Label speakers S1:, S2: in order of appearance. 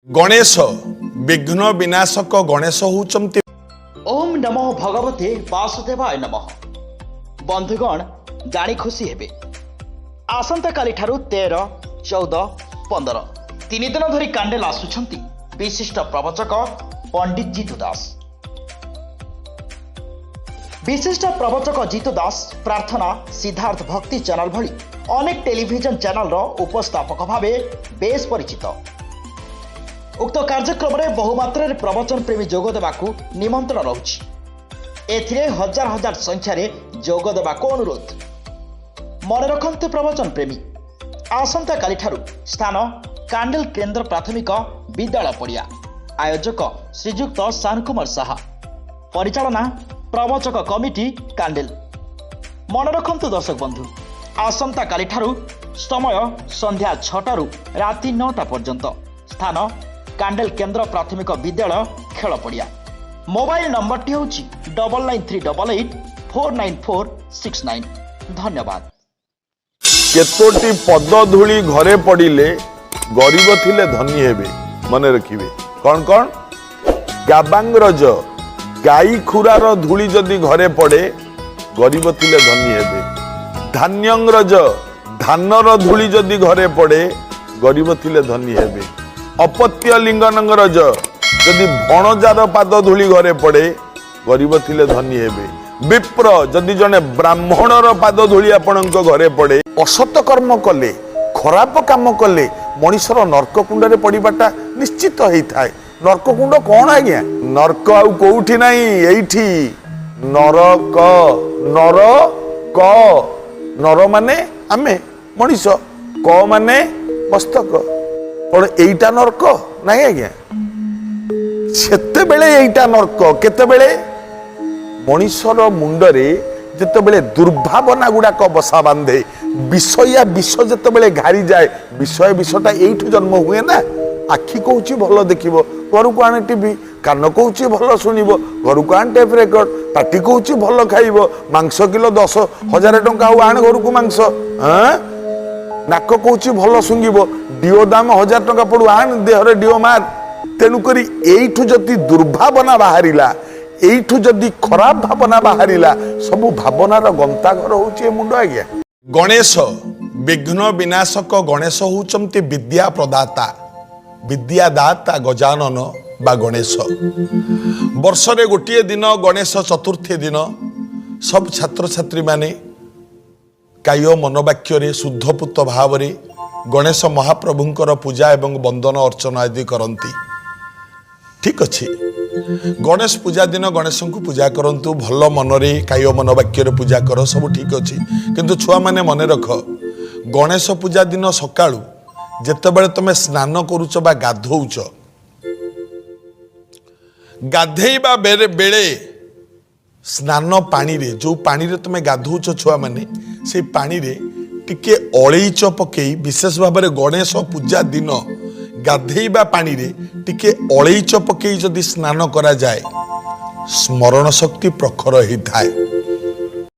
S1: ଗଣେଶ, ବିଘ୍ନ ବିନାଶକ ଗଣେଶ ହେଉଛନ୍ତି
S2: ଓମ୍ ନମଃ ଭଗବତେ ବାସୁଦେବାୟ ନମଃ। ବନ୍ଧୁଗଣ, ଜାଣି ଖୁସି ହେବେ, ଆସନ୍ତାକାଲିଠାରୁ 13, 14, 15 3 ଦିନ ଧରି କାଣ୍ଡେଲ ଆସୁଛନ୍ତି ବିଶିଷ୍ଟ ପ୍ରବଚକ ପଣ୍ଡିତ ଜିତୁ ଦାସ। ବିଶିଷ୍ଟ ପ୍ରବଚକ ଜିତୁ ଦାସ ପ୍ରାର୍ଥନା, ସିଦ୍ଧାର୍ଥ ଭକ୍ତି ଚ୍ୟାନେଲ ଭଳି ଅନେକ ଟେଲିଭିଜନ ଚ୍ୟାନେଲର ଉପସ୍ଥାପକ ଭାବେ ବେଶ୍ ପରିଚିତ। ଉକ୍ତ କାର୍ଯ୍ୟକ୍ରମରେ ବହୁମାତ୍ରାରେ ପ୍ରବଚନ ପ୍ରେମୀ ଯୋଗ ଦେବାକୁ ନିମନ୍ତ୍ରଣ ରହୁଛି। ଏଥିରେ ହଜାର ହଜାର ସଂଖ୍ୟାରେ ଯୋଗ ଦେବାକୁ ଅନୁରୋଧ। ମନେ ରଖନ୍ତୁ ପ୍ରବଚନ ପ୍ରେମୀ, ଆସନ୍ତାକାଲିଠାରୁ, ସ୍ଥାନ କାଣ୍ଡେଲ କେନ୍ଦ୍ର ପ୍ରାଥମିକ ବିଦ୍ୟାଳୟ ପଡ଼ିଆ, ଆୟୋଜକ ଶ୍ରୀଯୁକ୍ତ ସାନ କୁମାର ସାହା, ପରିଚାଳନା ପ୍ରବଚକ କମିଟି କାଣ୍ଡେଲ। ମନେ ରଖନ୍ତୁ ଦର୍ଶକ ବନ୍ଧୁ, ଆସନ୍ତାକାଲିଠାରୁ, ସମୟ ସନ୍ଧ୍ୟା 6ଟାରୁ ରାତି 9ଟା ପର୍ଯ୍ୟନ୍ତ, ସ୍ଥାନ କାଣ୍ଡେଲ କେନ୍ଦ୍ର ପ୍ରାଥମିକ ବିଦ୍ୟାଳୟ ଖେଳ ପଡ଼ିଆ। ମୋବାଇଲ ନମ୍ବରଟି ହେଉଛି 9938849469। ଧନ୍ୟବାଦ।
S1: କେତୋଟି ପଦ ଧୂଳି ଘରେ ପଡ଼ିଲେ ଗରିବ ଥିଲେ ଧନୀ ହେବେ? ମନେ ରଖିବେ। କଣ କଣ? ଗାବାଙ୍ଗ୍ରଜ, ଗାଈ ଖୁରାର ଧୂଳି ଯଦି ଘରେ ପଡ଼େ, ଗରିବ ଥିଲେ ଧନୀ ହେବେ। ଧାନ୍ୟଙ୍ଗ୍ରଜ, ଧାନର ଧୂଳି ଯଦି ଘରେ ପଡ଼େ, ଗରିବ ଥିଲେ ଧନୀ ହେବେ। ଅପତ୍ୟ ଲିଙ୍ଗନଙ୍ଗ୍ରଜ, ଯଦି ଭଣଜାର ପାଦ ଧୂଳି ଘରେ ପଡ଼େ, ଗରିବ ଥିଲେ ଧନୀ ହେବେ। ବିପ୍ର, ଯଦି ଜଣେ ବ୍ରାହ୍ମଣର ପାଦ ଧୂଳି ଆପଣଙ୍କ ଘରେ ପଡ଼େ। ଅସତ କର୍ମ କଲେ, ଖରାପ କାମ କଲେ ମଣିଷର ନର୍କ କୁଣ୍ଡରେ ପଡ଼ିବାଟା ନିଶ୍ଚିତ ହେଇଥାଏ। ନର୍କ କୁଣ୍ଡ କଣ ଆଜ୍ଞା? ନର୍କ ଆଉ କୋଉଠି ନାହିଁ, ଏଇଠି। ନରକ, ନର କ, ନର ମାନେ ଆମେ ମଣିଷ, କ ମାନେ ମସ୍ତକ। କଣ ଏଇଟା ନର୍କ? ନାଇଁ ଆଜ୍ଞା, ସେତେବେଳେ ଏଇଟା ନର୍କ। କେତେବେଳେ? ମଣିଷର ମୁଣ୍ଡରେ ଯେତେବେଳେ ଦୁର୍ଭାବନା ଗୁଡାକ ବସା ବାନ୍ଧେ, ବିଷୟା ବିଷ ଯେତେବେଳେ ଘାରିଯାଏ। ବିଷୟ ବିଷଟା ଏଇଠୁ ଜନ୍ମ ହୁଏ ନା। ଆଖି କହୁଛି ଭଲ ଦେଖିବ, ଘରକୁ ଆଣେ ଟିଭି। କାନ କହୁଛି ଭଲ ଶୁଣିବ, ଘରକୁ ଆଣ ଟେପ୍ ରେକର୍ଡ। ପାଟି କହୁଛି ଭଲ ଖାଇବ, ମାଂସ କିଲୋ 10,000 ଟଙ୍କା ଆଉ ଆଣ ଘରକୁ ମାଂସ। ହଁ, ନାକ କହୁଛି ଭଲ ଶୁଙ୍ଘିବ, ଡିଓ ଦାମ 1000 ଟଙ୍କା ପଡୁ, ଆଣ ଦେହରେ ଡିଓ ମାର। ତେଣୁକରି ଏଇଠୁ ଯଦି ଦୁର୍ଭାବନା ବାହାରିଲା, ଏଇଠୁ ଯଦି ଖରାପ ଭାବନା ବାହାରିଲା, ସବୁ ଭାବନାର ଗନ୍ତାଘର ହଉଛି ଏ ମୁଣ୍ଡ ଆଜ୍ଞା। ଗଣେଶ, ବିଘ୍ନ ବିନାଶକ ଗଣେଶ ହଉଛନ୍ତି ବିଦ୍ୟା ପ୍ରଦାତା, ବିଦ୍ୟାଦାତା ଗଜାନନ ବା ଗଣେଶ। ବର୍ଷରେ ଗୋଟିଏ ଦିନ, ଗଣେଶ ଚତୁର୍ଥୀ ଦିନ, ସବୁ ଛାତ୍ରଛାତ୍ରୀମାନେ କାୟ ମନବାକ୍ୟରେ ଶୁଦ୍ଧପୁତ ଭାବରେ ଗଣେଶ ମହାପ୍ରଭୁଙ୍କର ପୂଜା ଏବଂ ବନ୍ଦନ ଅର୍ଚ୍ଚନା ଆଦି କରନ୍ତି। ଠିକ ଅଛି, ଗଣେଶ ପୂଜା ଦିନ ଗଣେଶଙ୍କୁ ପୂଜା କରନ୍ତୁ, ଭଲ ମନରେ କାୟ ମନବାକ୍ୟରେ ପୂଜା କର, ସବୁ ଠିକ ଅଛି। କିନ୍ତୁ ଛୁଆମାନେ ମନେ ରଖ, ଗଣେଶ ପୂଜା ଦିନ ସକାଳୁ ଯେତେବେଳେ ତମେ ସ୍ନାନ କରୁଛ ବା ଗାଧଉଛ, ଗାଧେଇବା ବେଳେ ବେଳେ ସ୍ନାନ ପାଣିରେ, ଯୋଉ ପାଣିରେ ତମେ ଗାଧଉଛ ଛୁଆମାନେ, ସେଇ ପାଣିରେ ଟିକେ ଅଳେଇଚ ପକେଇ, ବିଶେଷ ଭାବରେ ଗଣେଶ ପୂଜା ଦିନ ଗାଧେଇବା ପାଣିରେ ଟିକେ ଅଳେଇଚ ପକେଇ ଯଦି ସ୍ନାନ କରାଯାଏ, ସ୍ମରଣ ଶକ୍ତି ପ୍ରଖର ହେଇଥାଏ।